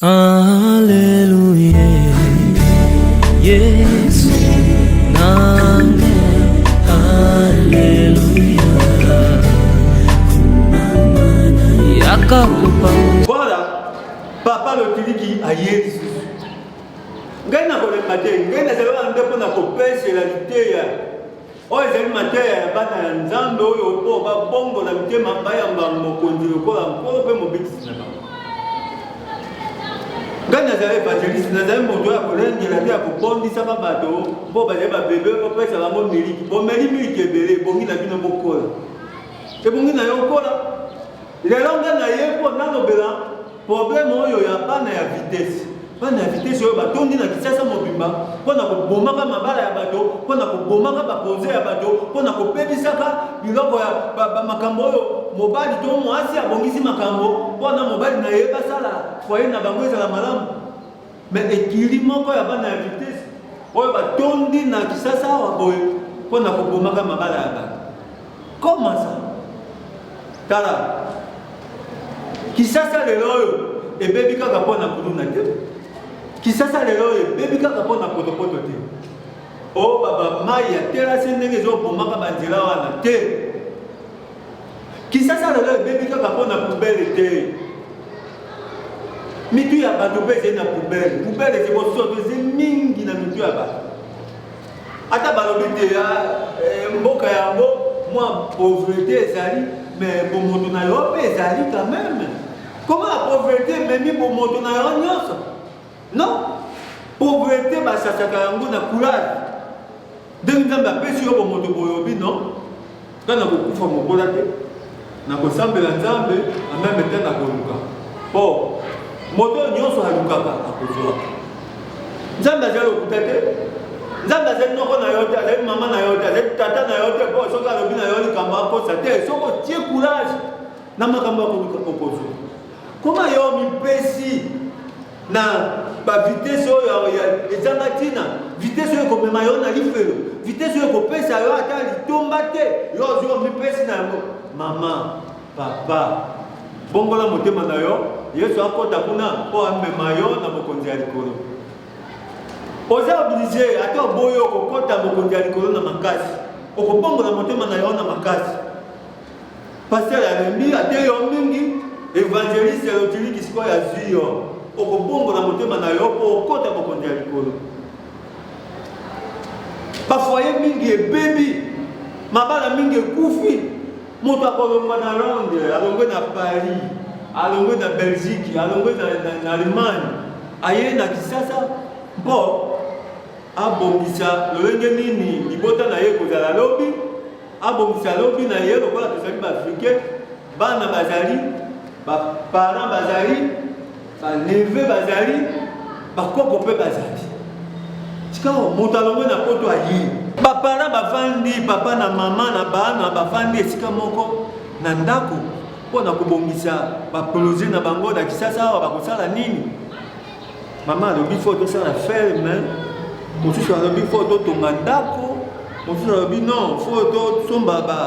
Alleluia, Yesu nanga, Alleluia, yaka kopango. Voilà, papa lotiliki aye lisusu. Ngai nakolemba te, ngai nazali wana nde mpo na kopesela liteya oyo ezali mateya ya bana ya Nzambe oyo mpo babongola mitema bayamba Mokonzi lokola Nkolo mpe Mobikisi na bango. Ngai nazali evangeliste, nazali moto ya kolengela te ya kobondisaka bato mpo bazali babebe, opesa bango miliki. Bomeli miliki ebele, ebongi na bino bokola, ebongi na yo okola. Lelo ngai naye mpo nalobela Problème oyo ya bana ya vitesse. Bana ya vitesse oyo batondi na Kinshasa mobimba mpo na kobomaka mabala ya bato, mpo na kobomaka ba projet ya bato, mpo na kobebisaka biloko ya ba, ba makambo oyo mobali to mwasi abongisi makambo mpo na mobali na ye basala foyer na bango ezala malamu. Mais ekili moko ya bana ya vitesse oyo batondi na Kinshasa awa boye mpo na kobomaka mabala ya bato. Comment ça? Tala, Kisasa lelo oyo ebebi kaka mpo na kuluna te. Kisasa lelo oyo ebebi kaka mpo na potopoto te. O oh, baba mai ya terase ndenge ezobomaka banzela wana te. Kisasa lelo ebebi kaka mpo na poubelle te. Mitu ya bato mpe ezali na poubelle. Poubelle ezi bosoto ezi mingi na mitu ya bato. Ata balobi te eh, mboka yango mwa pauvreté ezali mais bomoto na yo mpe ezali quand même. Comment la pauvreté ememi bomoto na yo nyonso? Non, pauvreté basasaka yango na courage. Ndenge Nzambe apesi yo bomoto boyobi non, nga nakokufa mobola te, nakosambela Nzambe en meme temps nakoluka po moto oyo nyonso alukaka akozwa. Nzambe azali lokuta te. Nzambe azali noko na yo te, azali mama na yo te, azali tata na yo te, po soki alobi na yo likambo akosa te. Soki otie courage na makambo ya koluka okozwa. Koma yo mipesi na ba vitesse oyo ezanga ntina, vitesse oyo ekomema yo na lifelo, vitesse oyo ekopesa yo ata litomba te, yo ozwi omipesi na yango. Mama, papa, bongola motema na yo, Yesu akota kuna mpo amema yo na bokonzi ya likolo. Oza oblige, ata oboyi okokota bokonzi ya likolo na makasi, okobongola motema na yo na makasi. Pasteur alembi ateyi yo mingi, evangeliste lotiliki sikoyo azwi yo, okobongola motema na yo mpo okota bokonzi ya likolo. Bafoye mingi ebebi, mabala mingi ekufi. Moto akolongwa na Londres, alongwe na Paris, alongwe na Belgique, alongwe na, na, na Allemagne, aye na Kinshasa mpo abongisa lolenge nini libota na ye ekozala lobi. Abongisa lobi na ye lokola tozali ba africain, bana bazali, ba parents bazali, ba neveu bazali, bakoko mpe bazali. Sikawa moto alongwe na poto aye, ba parents bafandi, papa na mama na bana bafandi esika moko na ndako mpo na kobongisa ba projet na bango na Kisasa awa bakosala nini. Mama alobi fo tosala ferme, mosusu alobi fo totonga ndako, mosusu alobi non fo tosomba ba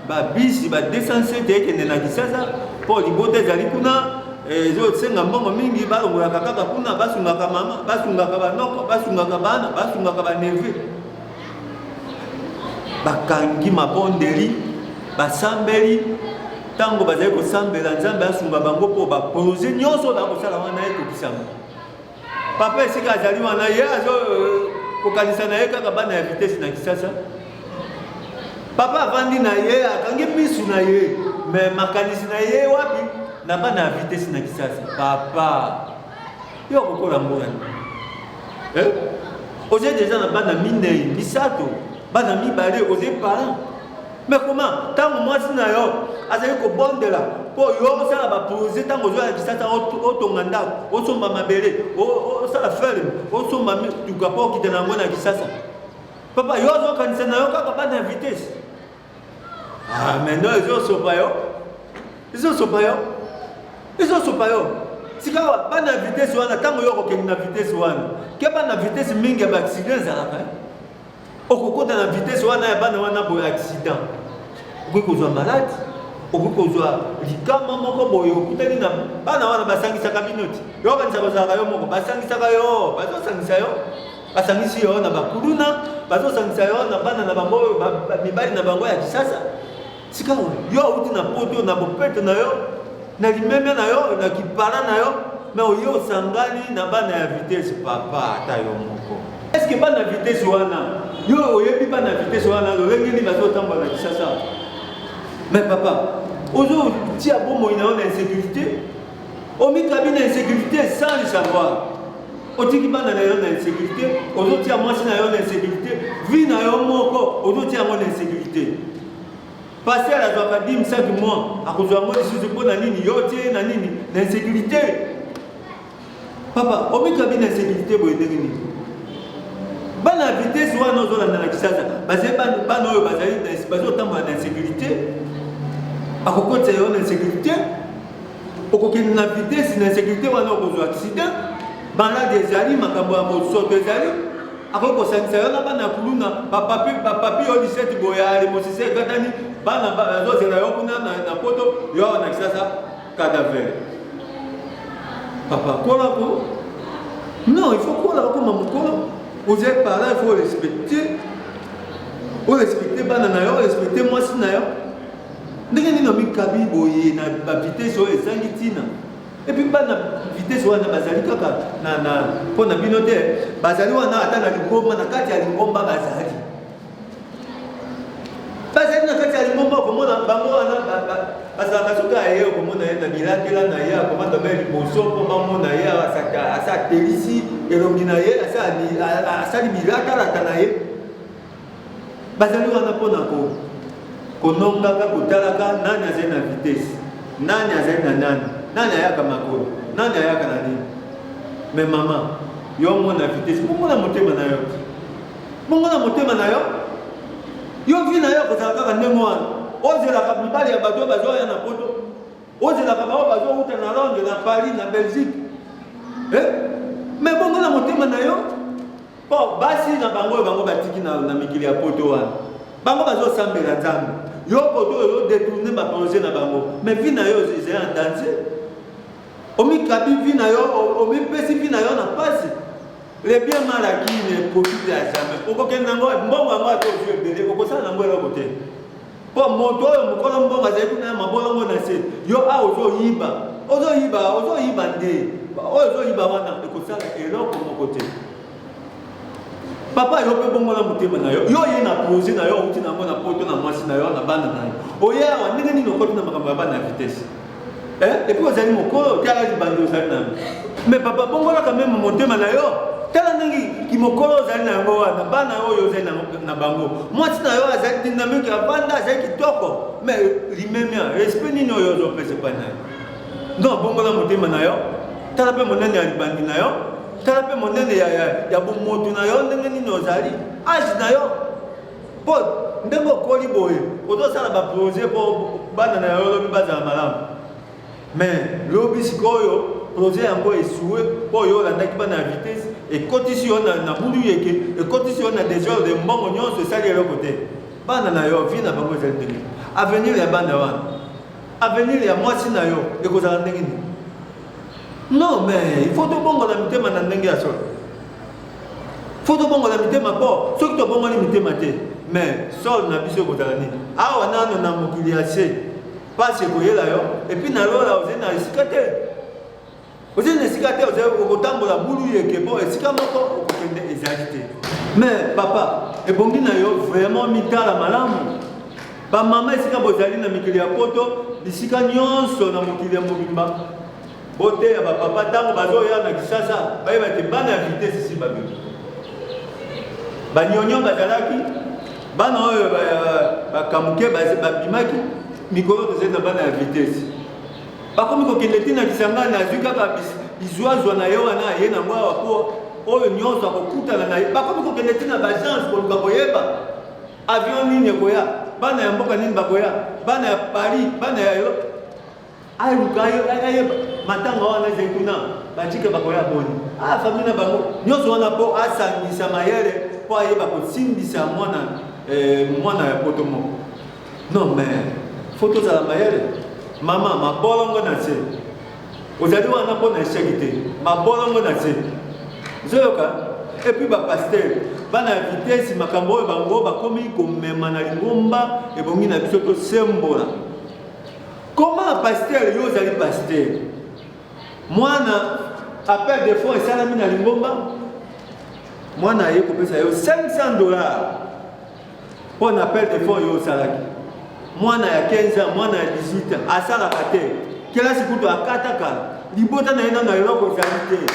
babisi ba 207 ekende na Kisasa mpo libota ezali kuna ezosenga mbongo mingi, balongolaka kaka kuna, basungaka mama, basungaka banoko, basungaka bana, basungaka baneve. Bakangi mabondeli, basambeli. Ntango bazali kosambela Nzambe asunga bango mpo baproje nyonso oyo bakosala wana ekokisama. Papa esika azali wana ye azo euh, kokanisa na ye kaka bana ya vitesse na Kisasa. Papa avandi na ye akangi misu na ye me makanisi na ye wapi? Na bana ya vitesse na Kisasa. Papa yo okokola mbula nini? Eh? Oza deja na bana minei, misato, bana mibale, oza parent. Mais comment ntango mwasi na yo azali kobondela mpo yo osala baprojet, ntango ozwa ya Kisasa otonga ndako, osomba mabele, osala ferme, osomba mituka mpo okita na yango na Kisasa, papa yo azokanisa na yo kaka bana ya vitesse. Ah, mais non, ezosopa yo, ezosopa yo, ezosopa yo. Sikawa bana ya vitesse wana, ntango yo okokende na vitesse wana, ke bana vitesse mingi ya baaccident ezalaka. Okokota na vitesse wana ya bana wana boye accident, okoki kozwa maladi. Okoki kozwa likama moko boye, okutani na bana wana basangisaka bino ti yo okanisa kozalaka yo moko, basangisaka yo, bazosangisa yo, basangisi yo na bakuluna, bazosangisa yo na bana na bango oyo mibali na bango ya Kisasa. Sika yo auti na poto na bopeto na yo na limemia na yo na kipala na yo, me oye osangani na bana ya vitesse. Papa, ata yo moko, est-ce bana vitesse wana yo oyebi bana vitesse wana lolenge nini bazotambola na Kisasa? Mais papa, ozotia bomoi na yo na insécurité, omikabi na insécurité sans le savoir. Otiki bana na yo na insécurité, ozotia mwasi na yo na insécurité, vie na yo moko ozotia yango na insécurité. Pasteur azwaka dîme chaque mois, akozwa yango lisusu mpo na nini? Yo otie na nini? Na insécurité. Papa, omikabi na insécurité boye ndenge nini? Bana ya vitesse wana ozolanda na Kisasa bazali bana oyo bazali bazotambola na insécurité. Akokotisa yo na insécurité, okokende na vitesse na insécurité wana, okozwa accident, malade ezali, makambo ya bosoto ezali. Akoki kosangisa yo na bana ya kuluna, bapapi bapapi oyo 17 boye alemosise ekatani, bana bazozela yo kuna na poto, yo awa na Kisasa cadavre. Papa, kola ko. Non, il faut kola okoma mokolo. Ozali parent, il faut respecter, orespecte bana na yo, orespecte mwasi na yo. Ndenge nini omikabi boye na bavitesse oyo ezangi ntina? Et puis bana vitesse wana bazali kaka na mpo na bino te, bazali wana ata na lingomba, na kati ya lingomba bazali, bazali na kati ya lingomba. Okomona bango wana bazalaka, soki aye, okomona ye na bilatela na ye, akomanda be liboso mpo bamona ye, asa atelisi elongi na ye, asali bilatalata na ye. Bazali wana mpona konongaka, kotalaka nani azali na vitesse, nani azali na nani, nani ayaka makolo, nani ayaka na nini. Mais mama, yo omona vitesse, bomona motema na yo, bongo na motema na yo, yo vie na yo kozala kaka ndenge wana? Ozelaka mibali ya bato oyo bazoya na poto, ozelaka bango bazowuta na Londres, na Paris, na Belgique, eh? Mais bongo na motema na yo, mpo basi na bango oyo bango batiki na mikili ya poto wana, bango bazosambela Nzambe, yo poto oyo odétourne baprojet na bango. Mais vie na yo ezali en danger. Omikabi vie na yo, omipesi vie na yo na pasi. Le bien mal acquis ne profite à jamais. Okokende nango, mbongo yango ata ozwi ebele, okosala nango eloko te, mpo moto oyo mokolo mbongo azali kuna mabolongo na se. Yo awa ozoyiba, ozoyiba, ozoyiba nde oyo ozoyiba wana ekosala eloko moko te. Papa, yo mpe bongola motema na yo. Yo oye na projet na yo, outi nango na poto na mwasi na yo na bana na yo, oye awa ndenge nini okoti na makambo ya bana ya vitesse? Et puis ozali mokolo, tala libandi ozali na yango. Mais papa, bongolaka même motema na yo. Tala ndenge kimokolo ozali na yango wana, bana oyo ozali na bango, mwasi na yo azali dynamique, avanda, azali kitoko, mais limemia, respect nini oyo ozopesa epai na yo? Non, bongola motema na yo. Tala mpe monene ya libandi na yo, tala mpe monene ya bomoto na yo, ndenge nini ozali, âge na yo, mpo ndenge okoli boye, ozosala baprojet mpo bana na yo lobi bazala malamu. Mais lobi sikoyo projet yango échoué mpo oyo olandaki bana ya vitesse, ekotisi yo na bulu yeke, ekotisi yo na désordre, mbongo nyonso esali eloko te. Bana na yo, vie na bango ezali ndenge? Avenir ya bana wana, avenir ya mwasi na yo ekozala ndenge nini? Non, mais il faut tobongola mitema na ndenge ya solo. Faut tobongola mitema, mpo soki tobongoli mitema te, mais sol na biso ekozala nini awa nano na mokili ya se? Pasi ekoyela yo, et puis na lola ozali na esika te, ozali na esika te, ozali okotambola bulu yeke, mpo esika moko okokende ezali te. Mais papa, ebongi na yo vraiment mitala malamu. Bamama, esika bozali na mikili ya poto, bisika nyonso na mokili ya mobimba, boteya bapapa ntango bazoya na Kisasa, bayeba te bana ya vitesse esi babimi. Banyonyo bazalaki bana oyo bakamuke babimaki. Mikolo tozali na bana ya vitesse, bakomi kokende ntina Kisangani, azwi kaka bizwazwa na ye wana, aye nango awa, po oyo nyonso akokutana na ye. Bakomi kokende ntina baagence koluka koyeba avion nini ekoya, bana ya mboka nini bakoya, bana ya Paris, bana ya yo, aluka ayeba matanga wana ezali kuna, bajike bakoya boni, a famille na bango nyonso wana, mpo asangisa mayele mpo ayeba kosimbisa mwana ya poto moko. Non, mais Faut tozala mayele. Mama, mabolongo na se. Ozali wana mpo na echec te. Mabolongo na se. Ozoyoka? Et puis ba pasteurs, bana ya vitesse, makambo oyo bango bakomi komema na lingomba ebongi na biso tosembola. Comment pasteur, yo ozali pasteur? Mwana appel de fonds esalami na lingomba, mwana aye kopesa yo 500 dollars mpo na appel de fonds yo osalaki. Mwana ya 15 ans, mwana ya 18 ans asalaka te, kelasi kutu akata kala, libota na ye nano eloko ezali te,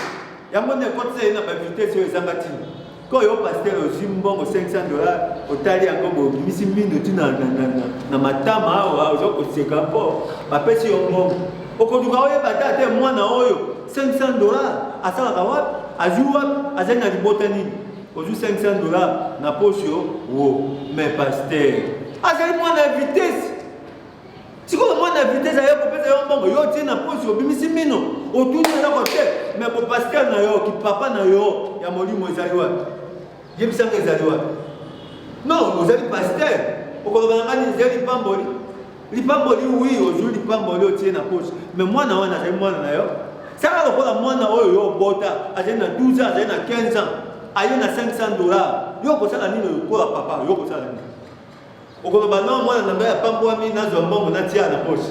yango nde ekotisa ye na ba vitesse oyo ezanga ntina. Ko yo pasteur ozwi mbongo 500 dollars otali yango boye obimisi mino ti na, na, na, na, na matama awa oza koseka mpo bapesi yo mbongo okoluka oyeba ata te mwana oyo 500 dollars asalaka wapi azwi wapi azali na libota nini ozwi 500 dollars na poche yo wo mais pasteur azali mwana ya vitesse Sikoyo mwana ya vitesse aye kopesa yo mbongo, yo otie na poche, obimisi mino, otuni eloko te, mais bo pasteur na yo, ki papa na yo ya molimo ezali wapi? Yebisa nga ezali wapi? Non, ozali pasteur, okoloba na ngai nini? Ezali lipamboli. Lipamboli oui, ozwi lipamboli otie na poche, mais mwana wana azali mwana na yo. Sala lokola mwana oyo yo obota, azali na 12 ans, azali na 15 ans, aye na 500 dollars, yo okosala nini lokola papa? Yo okosala nini? Okoloba non mwana na ngai apambwami nazwa mbongo natia na poche.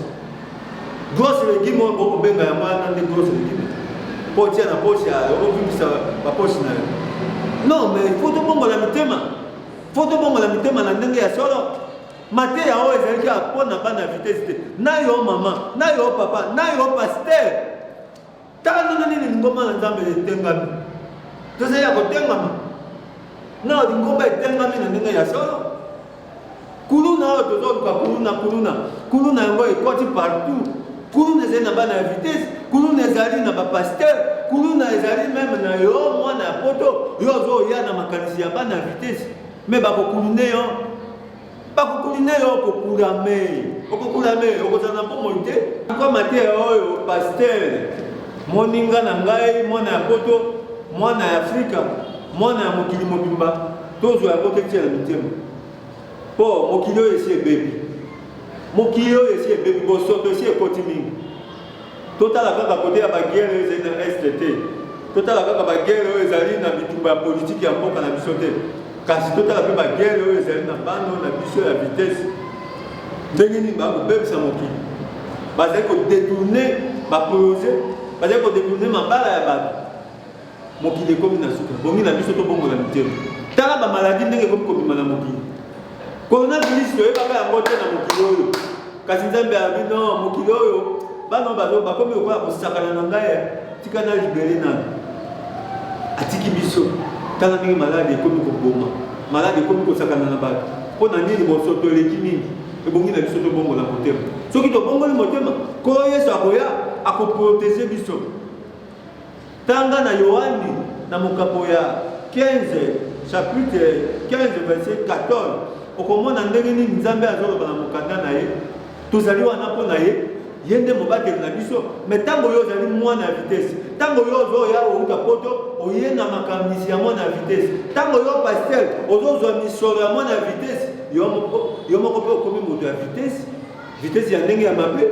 Grosse legume oyo bokobenga yango wana nde grosse legume. Po otia na poche ya ovimbisa ba poche na yo. Non mais il faut tobongola mitema. Faut tobongola mitema na ndenge ya solo. Mateya oyo ezali kaka mpo na bana ya vitesse te. Na yo mama, na yo papa, na yo pasteur. Tala ndenge nini lingomba na Nzambe etengami. Tozali ya kotengama. Na lingomba etengami na ndenge ya solo. Kuluna oyo tozoluka kuluna kuluna kuluna yango ekoti partout. Kuluna ezali na bana ya vitesse, kuluna ezali na ba pasteur, kuluna ezali meme na yo mwana ya poto, yo ozoya na makanisi ya bana ya vitesse, mais bakokulune yo. Bakokulune yo okokulame, okokulame, okozala na bomoi te. Kwa mateya oyo pasteur, moninga na ngai, mwana ya poto, mwana ya Afrika, mwana ya mokili mobimba, tozwa yango totia na mitema. Po mokili oyo esi ebebi. Mokili oyo esi ebebi, bosoto esi ekoti mingi. Totala kaka kote ya ba guerre oyo ezali na Est te. Totala kaka ba guerre oyo ezali na bitumba ya politiki ya mboka na biso te. Kasi totala mpe ba guerre oyo ezali na bana oyo na biso ya vitesse. Ndenge nini bakobebisa mokili. Bazali ko detourner ba projets, bazali ko detourner mabala ya bato. Mokili ekomi na suka. Bongi na biso tobongola mitema. Tala ba maladie ndenge ekomi kobima na mokili. Coronavirus toyebaka yango te na mokili oyo. Kasi Nzambe alobi non, mokili oyo bana oyo bazo bakomi lokola kosakana na ngai, tika na libere nanu. Atiki biso. Tala ndenge maladi ekomi koboma. Maladi ekomi kosakana na bato. Mpo na nini bosoto eleki mingi? Ebongi na biso tobongola motema. Soki tobongoli motema, Nkolo Yesu akoya, akoprotege biso. Tanga na Yoane na mokapo ya 15, chapitre 15 verset 14, okomona ndenge nini Nzambe azoloba na mokanda na ye. Tozali wana mpo na ye, ye nde mobateli na biso. Me ntango yo ozali mwana ya vitesse, ntango yo ozoya outa poto, oye na makanisi ya mwana ya vitesse, ntango yo pasteur ozozwa misolo ya mwana ya vitesse, yo moko mpe okomi moto ya vitesse. Vitesse ya ndenge ya mabe,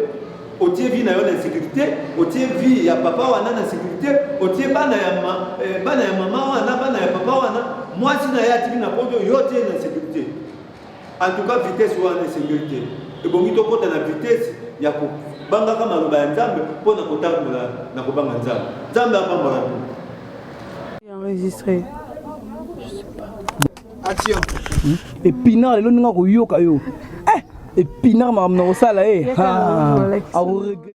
otie vie na yo na insécurité, otie vie ya papa wana na insécurité, otie bana ya ma, eh, bana ya mama wana, bana ya papa wana, mwasi na ye atiki na poto, yo otie na insécurité. En tout cas vitesse wana esengeli te. Ebongi tokota na vitesse ya kobangaka maloba ya Nzambe mpo na kotambola na kobanga Nzambe. Nzambe apambola bino. Enregistré. Je sais pas. Action. Epinard lelo ndenge akoyoka yo. Eh, epinard makambo na kosala ye. Ah, akoregret.